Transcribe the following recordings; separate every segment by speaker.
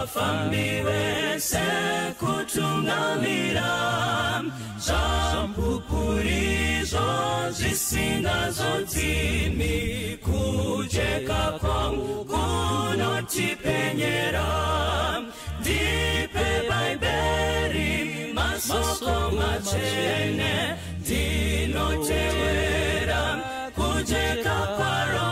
Speaker 1: Vafambi vese kutungamira, zvampupurizvo zvisingazodzimi. Kujeka kwangu kunotipenyera. Ndipe Bhaibheri, masoko matsvene, ndinotevera kujeka kwaro.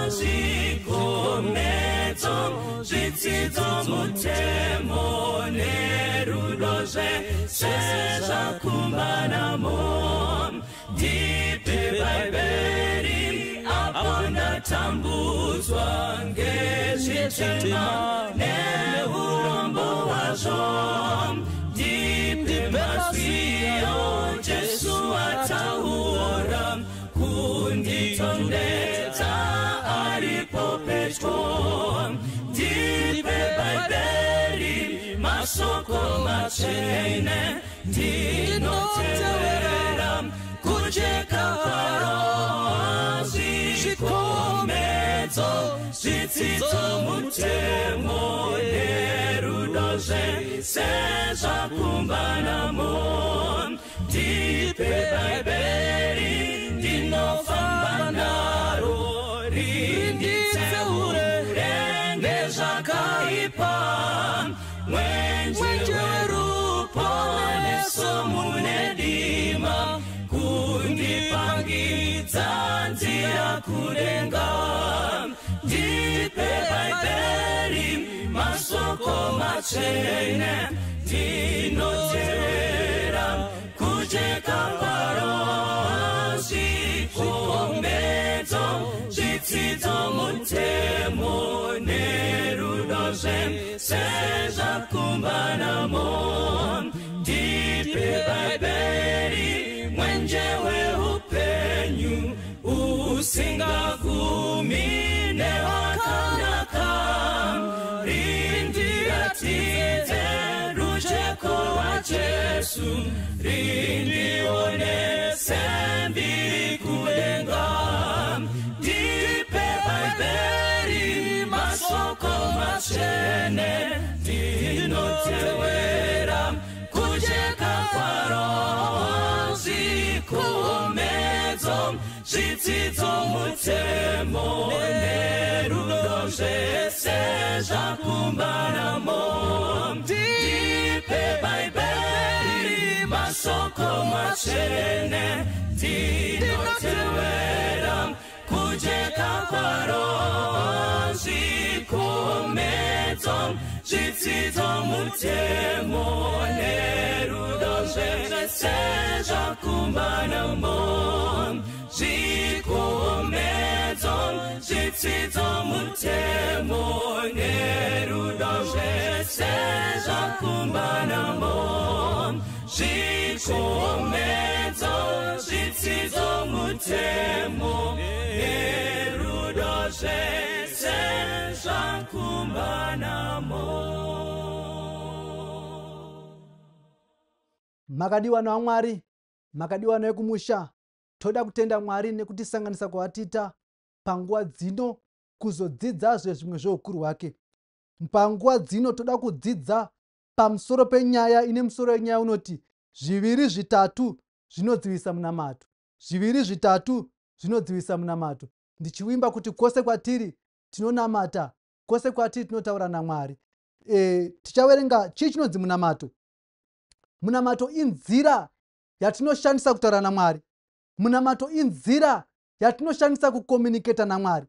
Speaker 1: Zvikomedzo, zvitsidzo, mutemo nerudo, zvese zvakumbanamo. Ndipe Bhaibheri apo ndatambudzwa ngezvitema neurombo hwazvo. Ndipe mazwiyo Jesu ataura kunditondedza aripo pedyo. Ndipe Bhaibheri, masoko matsvene, ndinotevera kujeka kwaro. Zvikomedzo, zvitsidzo, mutemo nerudo, zvese zvakumbanamo. Ndipe Bhaibheri, ndinofamba naro, rinditseure ngezvakaipa. Mwenje weruponeso mune dima, kundipangidza nzira kudenga. Ndipe Bhaibheri, masoko matsvene, ndinotevera kujeka kwaro. Zvikomedzo, zvitsidzo, mutemo nerudo, zvese zvakumbanamo. Ndipe Bhaibheri, mwenje weupenyu usingagumi newakanaka, rindiratidze rujeko rwaJesu, rindionese mbiri kudenga. Ndipe Bhaibheri, masoko matsvene, ndinotevera kujeka kwaro. Zvikomedzo, zvitsidzo, mutemo nerudo, zvese zvakumbanamo. Ndipe Bhaibheri, masoko matsvene, ndinotevera kujeka kwaro. Zvikomedzo, zvitsidzo, mutemo nerudo, zvese zvakumbanamo. Zvikomedzo, zvitsidzo, mutemo nerudo, zvese zvakumbanamo. Zvikomedzo, zvitsidzo, mutemo nerudo, zvese zvakumbanamo.
Speaker 2: Makadiwa naMwari, makadiwa nekumusha, toda kutenda Mwari nekutisanganisa kwavatiita panguva dzino kuzodzidzazve zvimwe zveukuru hwake. Panguva dzino toda kudzidza pamusoro penyaya ine musoro wenyaya unoti zviviri zvitatu zvinodzivisa munamato. Zviviri zvitatu zvinodzivisa munamato. Ndichiwimba kuti kwose kwatiri tinonamata, kwose kwatiri tinotaura naMwari. Tichaverenga chii chinonzi munamato. Munamato inzira yatinoshandisa kutaura naMwari. Munamato inzira yatinoshandisa kukomuniketa naMwari.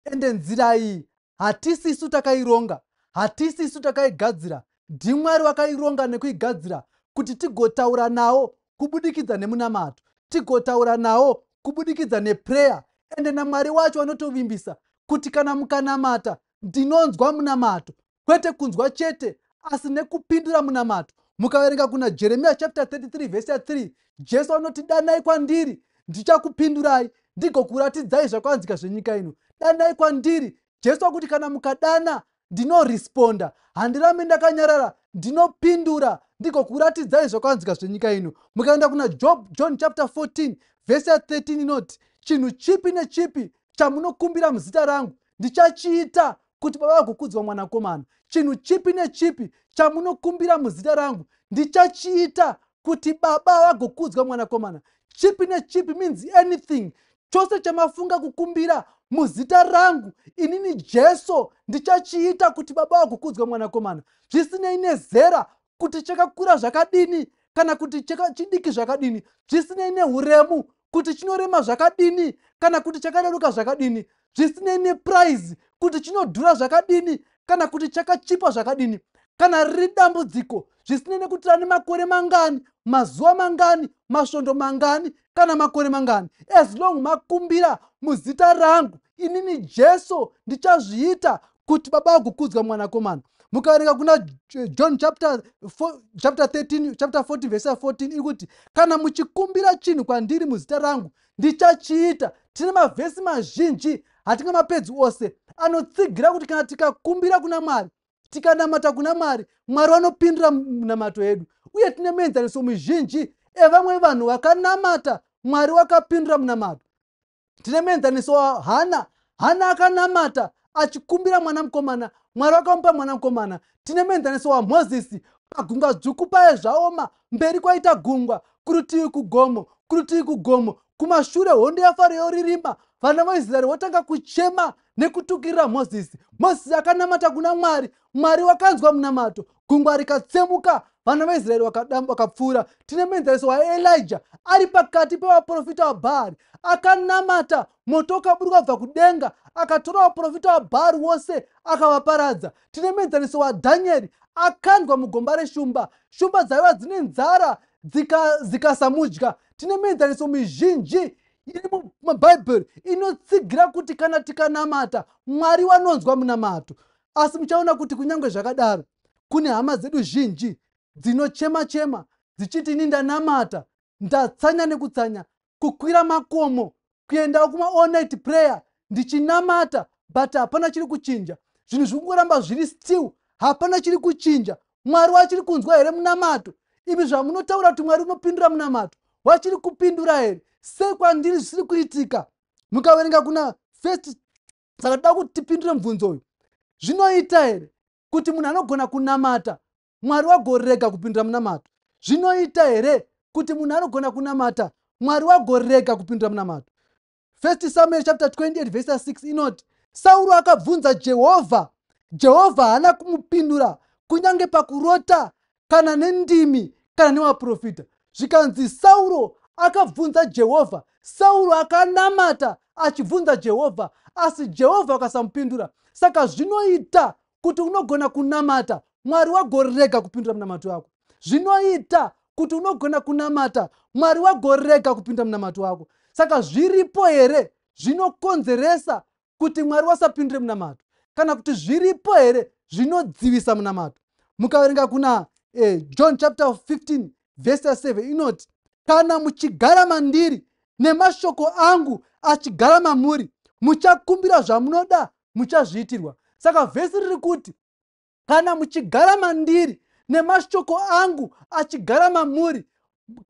Speaker 2: Ende nzira iyi hatisi isu takaironga, hatisi isu takaigadzira. NdiMwari wakaironga nekuigadzira kuti tigotaura nawo kubudikidza nemunamato, tigotaura nawo kubudikidza neprayer. Ende naMwari wacho vanotovimbisa kuti kana mukanamata ndinonzwa munamato, kwete kunzwa chete asi nekupindura munamato. Mukaverenga kuna Jeremiah chapter 33 verse 3, Jesu anoti danai kwandiri ndichakupindurai ndigokuratidzai zvakavanzika zvenyika ino. Danai kwandiri. Jesu akuti kana mukadana ndinoresponda, handirambi ndakanyarara, ndinopindura ndigokuratidzai zvakavanzika zvenyika ino. Mukaenda kuna John chapter 14 verse 13 inoti chinhu chipi nechipi chamunokumbira muzita rangu ndichachiita. kuti Baba vagokudzwa Mwanakomana. Chinhu chipi nechipi chamunokumbira muzita rangu, ndichachiita, kuti Baba vagokudzwa Mwanakomana. Chipi nechipi means anything. Chose chamafunga kukumbira muzita rangu, inini Jesu ndichachiita, kuti Baba vagokudzwa Mwanakomana. Zvisinei nezera, kuti chakakura zvakadini kana kuti chidiki zvakadini, zvisinei neuremu, kuti chinorema zvakadini kana kuti chakareruka zvakadini, zvisinei neprice, kuti chinodhura zvakadini kana kuti chakachipa zvakadini, kana riri dambudziko, zvisinei nekuti rane makore mangani, mazuva mangani, masvondo mangani kana makore mangani, as long makumbira muzita rangu, inini Jesu ndichazviita, kuti Baba vagokudzwa Mwanakomana. Mukaverenga kuna John chapter 4, chapter 13, chapter 14 verse 14, iri kuti, "Kana muchikumbira chinhu kwandiri muzita rangu, ndichachiita." Tine mavhesi mazhinji, hatingamapedzi ose, anotsigira kuti kana tikakumbira kuna Mwari, tikanamata kuna Mwari, Mwari vanopindura munamato yedu. Uye tine muenzaniso mizhinji evamwe vanhu vakanamata, Mwari wakapindura munamato. Tine muenzaniso waHana. Hana akanamata achikumbira mwana mukomana, Mwari wakamupa mwana mukomana. Tine muenzaniso waMozisi pagungwa dzvuku paye. Zvaoma, mberi kwaita gungwa, kurutivi kugomo, kurutivi kugomo, kumashure hondo yaFaro yoririma. Vana vaIsraeri votanga kuchema nekutukirira Mozisi. Mozisi akanamata kuna Mwari, Mwari wakanzwa munamato, gungwa rikatsemuka, vana vaIsraeri vakapfuura. Tine muenzaniso waElija ari pakati pevaprofita vaBhaari. Akanamata, moto ukaburuka kubva kudenga, akatora vaprofita vaBhaari vose akavaparadza. Tine muenzaniso waDhanieri akandwa mugomba reshumba, shumba dzaiva dzine nzara dzikasamudya. Tine muenzaniso mizhinji iri mubhaibheri inotsigira kuti kana tikanamata, Mwari wanonzwa munamato. Asi muchaona kuti kunyange zvakadaro, kune hama dzedu zhinji dzinochema chema dzichiti, "Ini ndanamata, ndatsanya nekutsanya, kukwira makomo, kuendawo kuma all night prayer ndichinamata, but hapana chiri kuchinja. Zvinhu zviri kungoramba zviri still, hapana chiri kuchinja. Mwari wachiri kunzwa here munamato? Imi zvamunotaura kuti Mwari unopindura munamato, wachiri kupindura here? Sei kwandiri zvisiri kuitika?" Mukaverenga kuna First, saka toda kuti tipindure mubvunzo uyu: zvinoita here kuti munhu anogona kunamata, Mwari wagorega kupindura munamato? Zvinoita here kuti munhu anogona kunamata, Mwari wagorega kupindura munamato? First Samuel chapter 28 verse 6 inoti, "Sauro akabvunza Jehovha, Jehovha haana kumupindura, kunyange pakurota kana nendimi kana nevaprofita." Zvikanzi Sauro akabvunza Jehovha. Sauro akanamata achibvunza Jehovha, asi Jehovha akasamupindura. Saka zvinoita kuti unogona kunamata, Mwari wagorega kupindura munamato wako? Zvinoita kuti unogona kunamata, Mwari wagorega kupinda munamato wako? Saka zviripo here zvinokonzeresa kuti Mwari wasapindure munamato, kana kuti zviripo here zvinodzivisa munamato? Mukaverenga kuna John chapter 15 verse 7, inoti, "Kana muchigara mandiri nemashoko angu achigara mamuri, muchakumbira zvamunoda, muchazviitirwa." Saka vhesi riri kuti kana muchigara mandiri nemashoko angu achigara mamuri,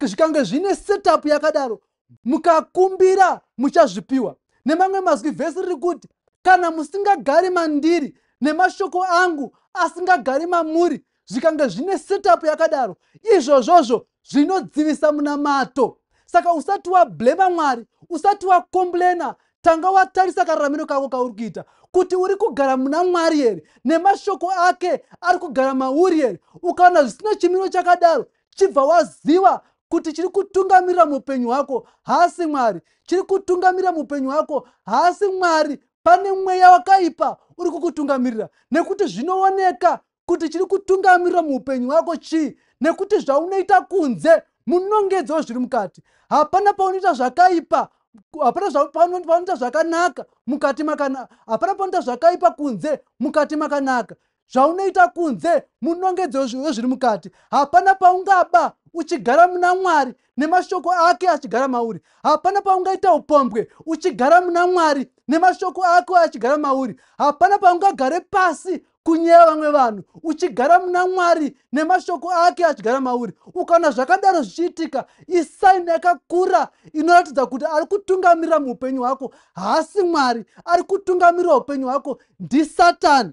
Speaker 2: zvikange zvine setup yakadaro, mukakumbira muchazvipiwa. Nemamwe mazwi, vhesi riri kuti kana musingagari mandiri nemashoko angu asingagari mamuri, zvikange zvine setup yakadaro, izvozvozvo zvinodzivisa munamato. Saka usati wablema Mwari, usati wacomplaina, tanga watarisa kararamiro kako kauri kuita, kuti uri kugara muna Mwari here, nemashoko ake ari kugara mauri here. Ukaona zvisina chimiro chakadaro, chibva waziva kuti chiri kutungamirira muupenyu hwako haasi Mwari. Chiri kutungamirira muupenyu hwako haasi Mwari. Pane mweya wakaipa uri kukutungamirira, nekuti zvinooneka kuti chiri kutungamirira muupenyu hwako chii, nekuti zvaunoita kunze munongedzo wezviri mukati. Hapana paunoita zvakaipa, hapana paunoita zvakanaka mukati makanaka, hapana paunoita zvakaipa kunze mukati makanaka. Zvaunoita kunze munongedzo wezviri mukati. Hapana paungaba uchigara muna Mwari nemashoko ake achigara mauri. Hapana paungaita upombwe uchigara muna Mwari nemashoko ake achigara mauri. Hapana paungagare pasi. Kunyeya vamwe vanhu uchigara muna Mwari nemashoko ake achigara mauri. Ukaona zvakadaro zvichiitika, isaini yakakura inoratidza kuti ari kutungamirira muupenyu hwako haasi Mwari, ari kutungamirira upenyu hwako ndiSatani.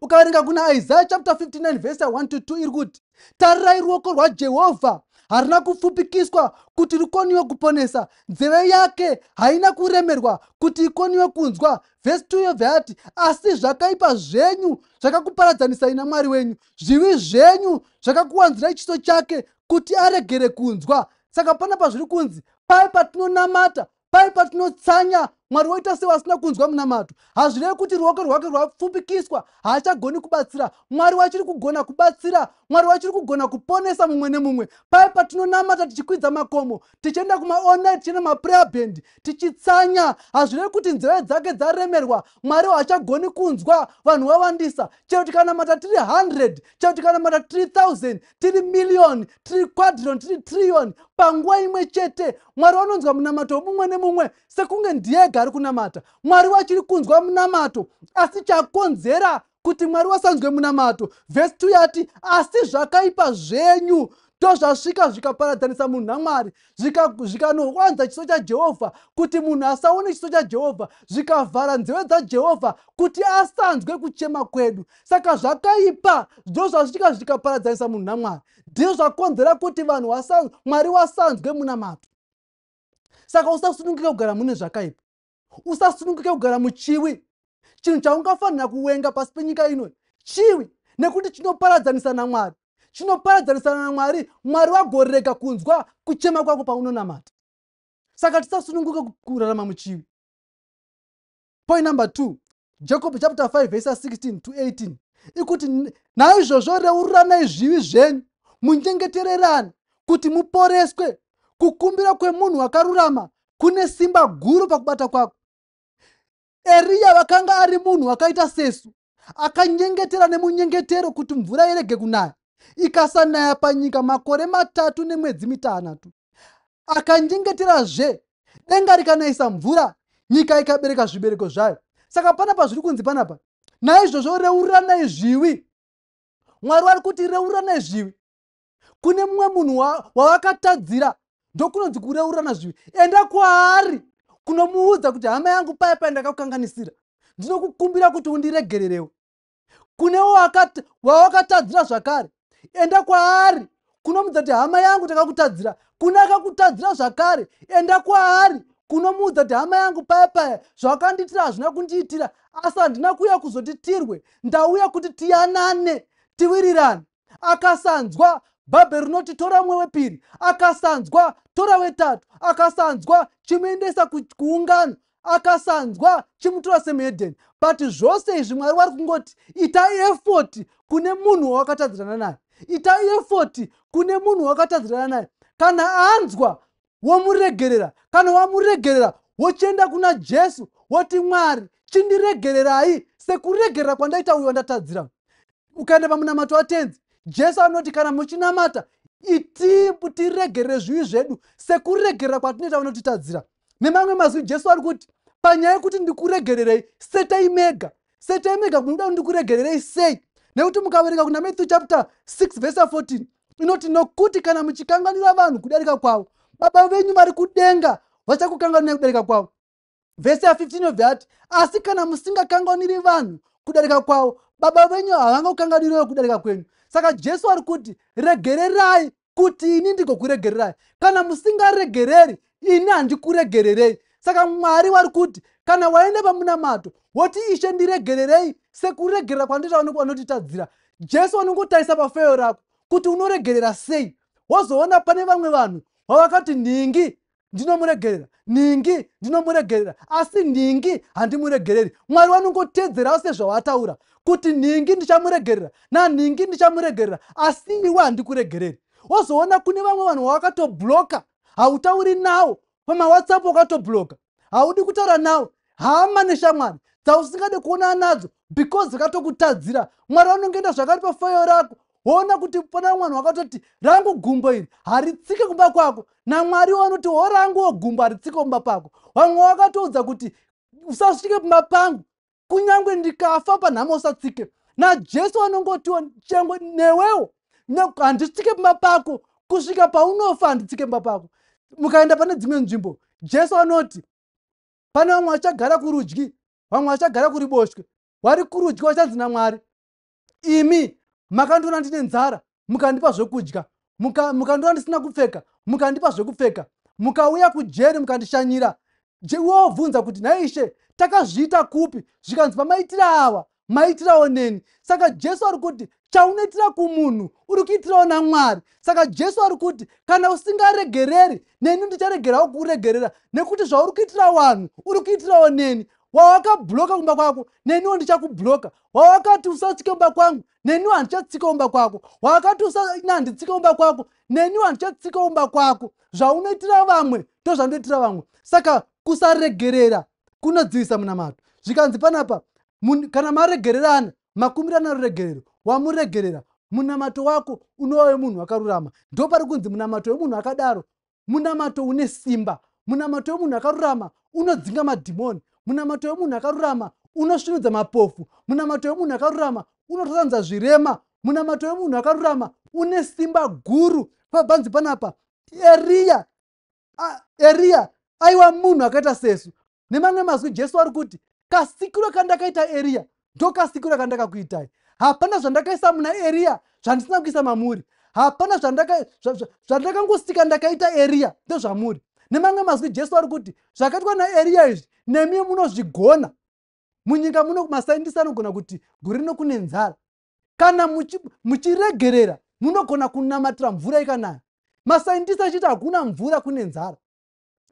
Speaker 2: Ukaverenga kuna Isaiah chapter 59 verse 1 to 2, iri kuti, "Tarirai, ruoko rwaJehovha harina kupfupikiswa kuti rukoniwe kuponesa, nzeve yake haina kuremerwa kuti ikoniwe kunzwa." Vhesi 2 yobva yati, "Asi zvakaipa zvenyu zvakakuparadzanisai naMwari wenyu, zvivi zvenyu zvakakuwanzirai chiso chake kuti aregere kunzwa." Saka panapa zviri kunzi pai patinonamata, pai patinotsanya, Mwari woita sewasina kunzwa munamato. Hazvirevi kuti ruoko rwake rwapfupikiswa, haachagoni kubatsira. Mwari wachiri kugona kubatsira, Mwari wachiri kugona kuponesa mumwe nemumwe. Pai patinonamata tichikwidza makomo, tichienda kumaonline, tichienda maprayer band, tichitsanya, hazvirevi kuti nzeve dzake dzaremerwa, Mwari haachagoni kunzwa. Vanhu vawandisa. Chero tikanamata tiri 100, chero tikanamata 3000, tiri million, tiri quadrillion, tiri trillion panguva imwe chete, Mwari vanonzwa munamato womumwe nemumwe sekunge ndiyega ari kunamata. Mwari wachiri kunzwa munamato, asi chakonzera kuti Mwari wasanzwe munamato, vhesi 2 yati, "Asi zvakaipa zvenyu ndozvasvika zvikaparadzanisa munhu naMwari, zvikanowanza chiso chaJehovha kuti munhu asaone chiso chaJehovha, zvikavhara nzeve dzaJehovha kuti asanzwe kuchema kwedu." Saka zvakaipa ndozvasvika zvikaparadzanisa munhu naMwari, ndizvo zvakonzera kuti vanhu Mwari wasanzwe munamato. Saka usasununguke kugara mune zvakaipa, usasununguke kugara muchiwi. Chinhu chaungafanira kuwenga pasi penyika ino chiwi, nekuti chinoparadzanisa naMwari, chinoparadzanisana naMwari. Mwari wagorega kunzwa kuchema kwako paunonamata. Saka tisasununguke kurarama muchiwi. Point number 2, Jacob chapter 5 verse 16 to 18 ikuti, "Naizvozvo reururanai zvivi zvenyu, munyengetererane kuti muporeswe. Kukumbira kwemunhu wakarurama kune simba guru pakubata kwako." Eriya vakanga ari munhu wakaita sesu, akanyengetera nemunyengetero kuti mvura irege kunaya, ikasanaya panyika makore 3 nemwedzi 6. Akanyengeterazve, denga rikanayisa mvura, nyika ikabereka zvibereko zvayo. Saka panapa zviri kunzi panapa, naizvozvo reururanai zvivi. Mwari vari kuti reururanai zvivi kune mumwe munhu wawakatadzira. Ndokunonzi kureururana zvivi. Enda kwaari kunomuudza kuti, "Hama yangu, paya paya ndakakukanganisira, ndinokukumbira kuti undiregererewo." Kune wawakatadzira zvakare, enda kwaari kunomudza kuti, "Hama yangu, takakutadzira." Kune akakutadzira zvakare, enda kwaari kunomuudza kuti, "Hama yangu, paya paya zvawakandiitira hazvina kundiitira, asi handina kuuya kuzoti tirwe, ndauya kuti tiyanane, tiwirirane." Akasanzwa, Bhabheri rinoti tora mumwe wepiri. Akasanzwa, tora wetatu. Akasanzwa, chimuendesa kuungano. Akasanzwa, chimutora semuhedheni. But zvose izvi Mwari wari kungoti ita effort kune munhu wawakatadzirana naye, ita effort kune munhu wawakatadzirana naye. Kana anzwa, womuregerera. Kana wamuregerera, wochienda kuna Jesu, woti, "Mwari, chindiregererai sekuregerera kwandaita uyo wandatadzira." Ukaenda pamunamato waTenzi, Jesu anoti, "Kana muchinamata, itii, tiregerere zvivi zvedu sekuregerera kwatinoita vanotitadzira." Nemamwe mazwi, Jesu ari kuti panyaya yekuti ndikuregererei, setai mega, setai mega munoda kuti ndikuregererei sei. Nekuti mukaverenga kuna Matthew chapter 6 verse 14, inoti, "Nokuti kana muchikanganwira vanhu kudarika kwavo, Baba venyu vari kudenga vachakukanganwirai kudarika kwavo." Vhesi ya15 yobva yati, "Asi kana musingakanganwiri vanhu kudarika kwavo, Baba venyu havangakukanganwiriwo kudarika kwenyu." Saka Jesu ari kuti regererai kuti ini ndigokuregererai. Kana musingaregereri, ini handikuregererei. Saka Mwari vari kuti kana waenda pamunamato woti, "Ishe, ndiregererei sekuregerera kwandiita vanotitadzira," Jesu vanongotarisa pafeyo rako kuti unoregerera sei. Wozoona pane vamwe vanhu wavakati, "Nhingi ndinomuregerera, nhingi ndinomuregerera, asi nhingi handimuregereri." Mwari vanongotedzerawo sezvawataura kuti, "Nhingi ndichamuregerera, nanhingi ndichamuregerera, asi iwe handikuregereri." Wozoona kune vamwe vanhu wavakatobloka, hautauri nawo pamaWhatsApp, wakatobloka, haudi kutaura nawo, hama neshamwari dzausingade kuonana nadzo because dzakatokutadzira. Mwari vanongoenda zvakari pafayo rako, woona kuti pana vamwe vanhu vakatoti, "Rangu gumbo iri haritsike kumba kwako." NaMwari vanoti, "Ho, ranguwo gumbo haritsike kumba pako." Vamwe vakatoudza kuti, "Usasvike pamba pangu, kunyange ndikafa panhamo usatsike." Najesu anongotiwo chengwe newewo handitsike pamba pako kusvika paunofa, handitsike pamba pako. Mukaenda pane dzimwe nzvimbo, Jesu anoti pane vamwe vachagara kurudyi, vamwe vachagara kuriboshwe. Wari kurudyi vachanzi naMwari, imi makandiona ndine nzara mukandipa zvokudya, mukandiona ndisina kupfeka mukandipa zvekupfeka, mukauya kujeri mukandishanyira. Wobvunza kuti, nhai Ishe, takazviita kupi? Zvikanzi, pamaitira ava maitirawo neni. Saka Jesu ari kuti chaunoitira kumunhu uri kuitirawo naMwari. Saka Jesu ari kuti kana usingaregereri, neni ndicharegerawo kuregerera, nekuti zvauri kuitira vanhu uri kuitirawo neni. Wawakabhuloka kumba kwako, neniwo ndichakubhuloka. Wawakati usatsike kumba kwangu, neniwo handichatsika kumba kwako. Wawakati handitsike kumba kwako, neniwo handichatsika kumba kwako. Zvaunoitira vamwe ndozvandoitira vamwe. Saka kusaregerera kunodzivisa munamato. Zvikanzi panapa, kana maregererana, makumbirana ruregerero, wamuregerera, munamato wako unova wemunhu wakarurama. Ndo pari kunzi munamato wemunhu akadaro munamato une simba. Munamato wemunhu akarurama unodzinga madhimoni. Munamato wemunhu akarurama unosvinudza mapofu. Munamato wemunhu akarurama unotosanza zvirema. Munamato wemunhu akarurama une simba guru. Pabanzi panapa, Eriya aiwa munhu akaita sesu. Nemamwe mazwi, Jesu ari kuti kasikiro kandakaita Eriya ndokasikiro kandakakuitai. Hapana zvandakaisa muna Eriya zvandisina kuisa mamuri. Hapana zvandakangosika ndakaita Eriya ndezvamuri. Nemamwe mazwi, Jesu ari kuti zvakaitwa naEriya izvi nemi munozvigona. Munyika muno masaindisi anogona kuti gore rino kune nzara. Kana muchiregerera munogona kunamatira mvura ikanaya, masaindisi achiti hakuna mvura, kune nzara,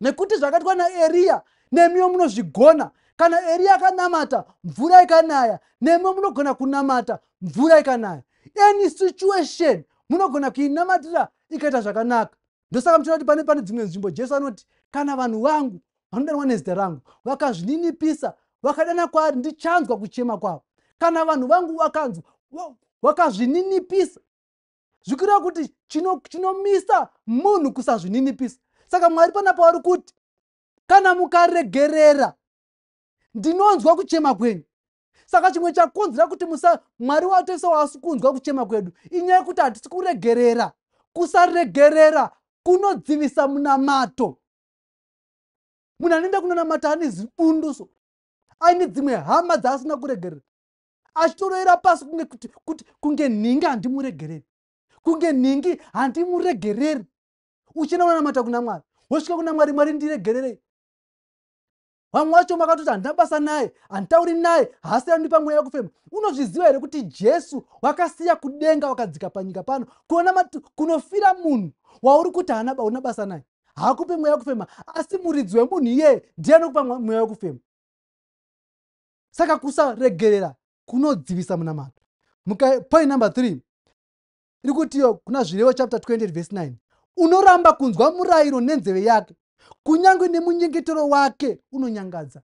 Speaker 2: nekuti zvakaitwa naEriya nemiwo munozvigona. Kana Eriya akanamata mvura ikanaya, nemiwo munogona kunamata mvura ikanaya. Any situation munogona kuinamatira ikaita zvakanaka. Ndosaka muchiona kuti pane dzimwe nzvimbo Jesu anoti, kana vanhu vangu vanodanwa nezita rangu vakazvininipisa, vakadana kwaari, ndichanzwa kuchema kwavo. Kana vanhu vangu vakanzwa wakazvininipisa, zvikureva kuti chinomisa munhu kusazvininipisa. Saka Mwari panapa vari kuti kana mukaregerera ndinonzwa kuchema kwenyu. Saka chimwe chakonzera kuti musa Mwari watoisa waasi kunzwa kuchema kwedu inyaya yekuti hatisi kuregerera. Kusaregerera kunodzivisa munamato. Munhu anoenda kunonamata ane zibundu, so aine dzimwe hama dzaasina kuregerera, achitoroera pasi kunge kuti kunge nhingi handimuregereri, kunge nhingi handimuregereri. Uchienda unonamata kuna Mwari, wosvika kuna Mwari, Mwari ndiregererei. Vamwe vacho makatoti handina basa naye, handitauri naye, haasi andipa mweya wekufema. Unozviziva here kuti Jesu wakasiya kudenga wakadzika panyika pano kuona kunofira munhu wauri kuti haana una basa naye, haakupe mweya wekufema, asi muridzi wemunhu iyeye ndiye anokupa mweya wekufema? Saka kusaregerera kunodzivisa munamato. Point number 3 iri kutiyo kuna Zvirevo chapter 20 verse 9, unoramba kunzwa murayiro nenzeve yake, kunyange nemunyengetero wake unonyangadza.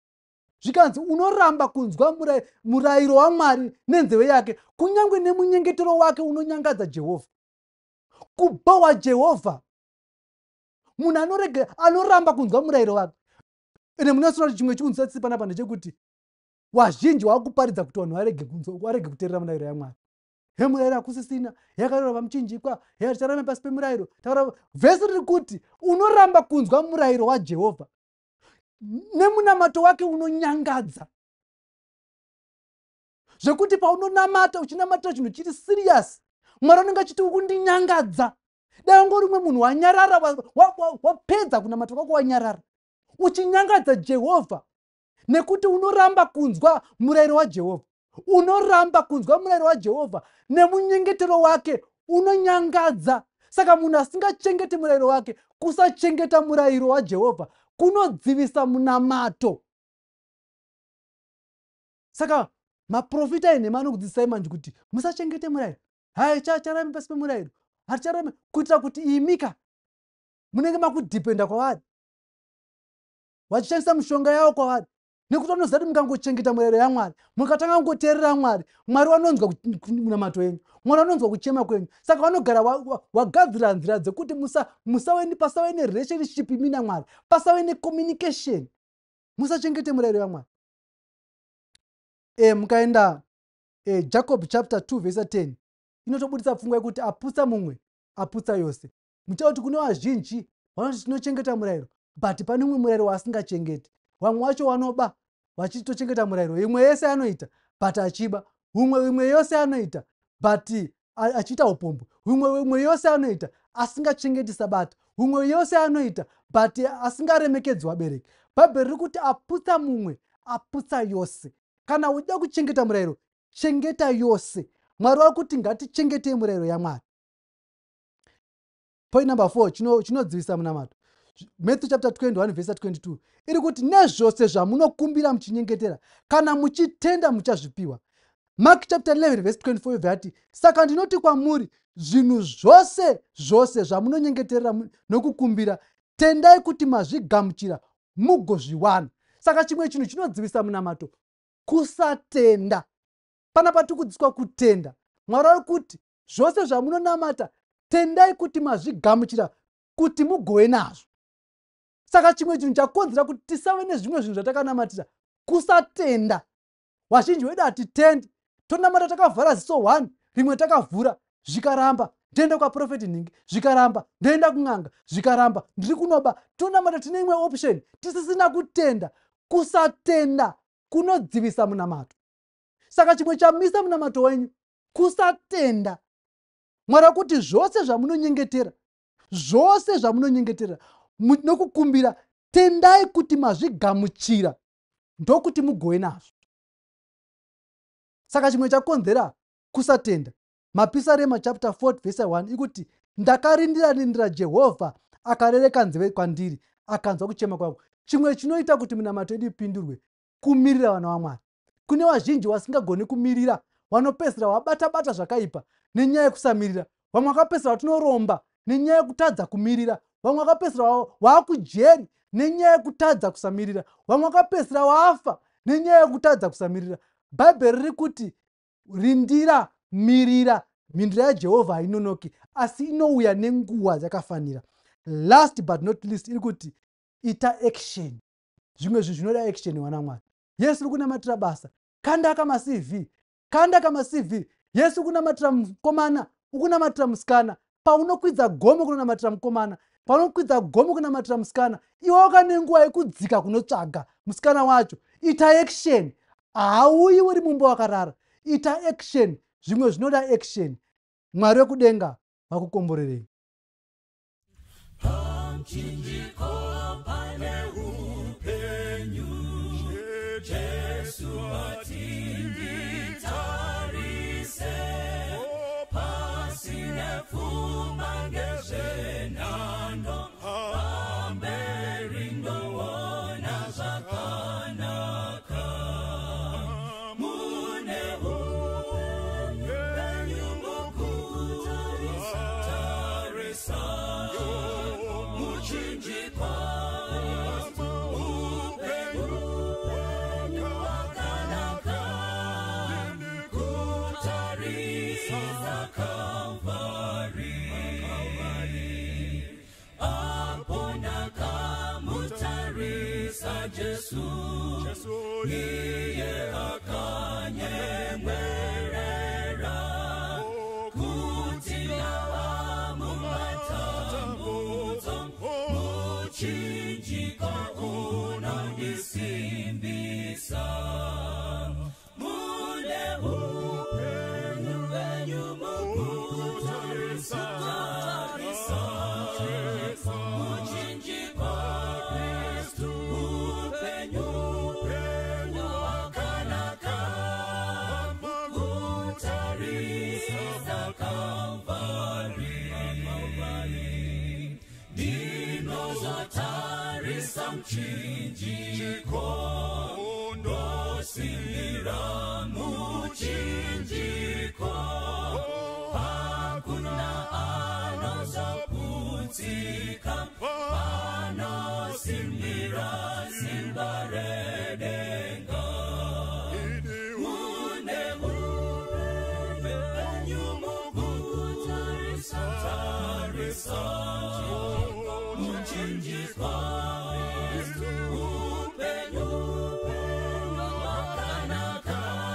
Speaker 2: Zvikanzi unoramba kunzwa murayiro waMwari nenzeve yake, kunyange nemunyengetero wake unonyangadza Jehovha. Kubhowa Jehovha munhu anoramba kunzwa murayiro wake. Ende munoona kuti chimwe chiunzisa tsitsi panapa ndechekuti wazhinji wakuparidza kuti vanhu varege kuteerera murayiro yaMwari. He, murayiro hakusisina, yakarerwa pamuchinjikwa, he, tichararame pasi pemurayiro. Taura vhesi riri kuti unoramba kunzwa murayiro waJehovha nemunamato wake unonyangadza, zvekuti paunonamata uchinamatira chinhu chiri serious, Mwari anenge achiti ukundinyangadza. Dai wangori umwe munhu wanyarara, wapedza kunamata kwako wanyarara, uchinyangadza Jehovha nekuti unoramba kunzwa murayiro waJehovha. Unoramba kunzwa murayiro waJehovha nemunyengetero wake unonyangadza. Saka munhu asingachengeti murayiro wake, kusachengeta murayiro waJehovha kunodzivisa munamato. Saka maprofita enhema anokudzidzisai manje kuti musachengete murayiro, hai, chararame pasi pemurayiro, hatichararame, kuitira kuti imika munenge makudhipenda kwavari, vachishandisa mishonga yavo kwavari, nekuti vanoziva kuti mukangochengeta murayiro yaMwari, mukatanga kungoteerera Mwari, Mwari vanonzwa munamato yenyu, Mwari vanonzwa kuchema kwenyu. Saka vanogara wagadzira nzira dzekuti musave, pasave nerelationship imi naMwari, pasave necommunication, musachengete murayiro yaMwari. Mukaenda Jacob chapter 2 verse 10 inotobudisa pfungwa yekuti aputsa mumwe aputsa yose. Muchaona kuti kune vazhinji vanoti tinochengeta murayiro, but pane umwe murayiro waasingachengeti. Vamwe vacho vanoba vachitochengeta murayiro, imwe yese anoita but achiba, umwe imwe yose anoita but achiita upombwe, umwe imwe yose anoita asingachengeti Sabata, umwe yose anoita but asingaremekedzi vabereki. Bhaibheri riri kuti aputsa mumwe aputsa yose. Kana uchida kuchengeta murayiro, chengeta yose. Mwari vari kuti ngatichengetei murayiro yaMwari. Point number 4 chinodzivisa munamato, Matthew chapter 21 verse 22 iri kuti nezvose zvamunokumbira muchinyengetera, kana muchitenda, muchazvipiwa. Mark chapter 11 verse 24 yobva yati, saka ndinoti kwamuri, zvinhu zvose zvose zvamunonyengeterera nokukumbira, tendai kuti mazvigamuchira, mugozviwana. Saka chimwe chinhu chinodzivisa munamato kusatenda. Panapa tiri kudzidziswa kutenda. Mwari ari kuti zvose zvamunonamata, tendai kuti mazvigamuchira kuti mugove nazvo. Saka chimwe chinhu chakonzera kuti tisave nezvimwe zvinhu zvatakanamatira kusatenda. Vazhinji vedu hatitendi. Tonamata takavhara ziso 1, rimwe takavhura. Zvikaramba, ndoenda kwaprofeti nhingi. Zvikaramba, ndoenda kun'anga. Zvikaramba, ndiri kunoba. Tonamata tine imwe option tisisina kutenda. Kusatenda kunodzivisa munamato. Saka chimwe chamisa munamato wenyu kusatenda. Mwari akuti zvose zvamunonyengetera, zvose zvamunonyengetera nokukumbira, tendai kuti mazvigamuchira, ndokuti mugove nazvo. Saka chimwe chakonzera kusatenda. Mapisarema chapter 4 verse 1 ikuti, ndakarindira rindira Jehovha, akarereka nzeve kwandiri, akanzwa kuchema kwangu. Chimwe chinoita kuti minamato yedu ipindurwe kumirira vana vaMwari. Kune vazhinji vasingagoni kumirira, vanopedzisira vabata-bata zvakaipa nenyaya yekusamirira. Vamwe vakapedzisira vatinoromba nenyaya yekutadza kumirira. Vamwe vakapedzisira vaakujeri nenyaya yekutadza kusamirira. Vamwe vakapedzisira vafa nenyaya yekutadza kusamirira. Bhaibheri riri kuti rindira, mirira. Mhinduro yaJehovha hainonoki, asi inouya nenguva yakafanira. Last but not least, iri kuti ita action. Zvimwe zvinhu zvinoda action, wana Mwari. Yesu uri kunamatira basa, kanda kamaCV, kanda kamaCV. Yesu uri kunamatira mukomana, ukunamatira musikana. Paunokwidza gomo kunonamatira mukomana, paunokwidza gomo kunamatira musikana, iwe wakane nguva yekudzika kunotsvaga musikana wacho. Ita action. Hauyi uri mumba wakarara. Ita action. Zvimwe zvinoda action. Mwari wekudenga vakukomborerei.
Speaker 1: Pamchinjiko pane upenyu, Jesu atinditarise, pasine pfuma ngezvenhando, pamberi ndoona zvakanaka. Mune upenyu mukutarisa muchinjikwa, upenyu hwakanaka, kutarisa Kalvari. Apo ndakamutarisa Jesu, iye akanyemwerera, kuti ndava mumatambudzo, muchinjiko unondisimbisa. Mune upenyu wenyu mukutarisa tarisa muchinjikwa, upenyu hwakanaka, kutarisa Kalvari. Ndinozotarisa muchinjiko, ndosimbira muchinjiko.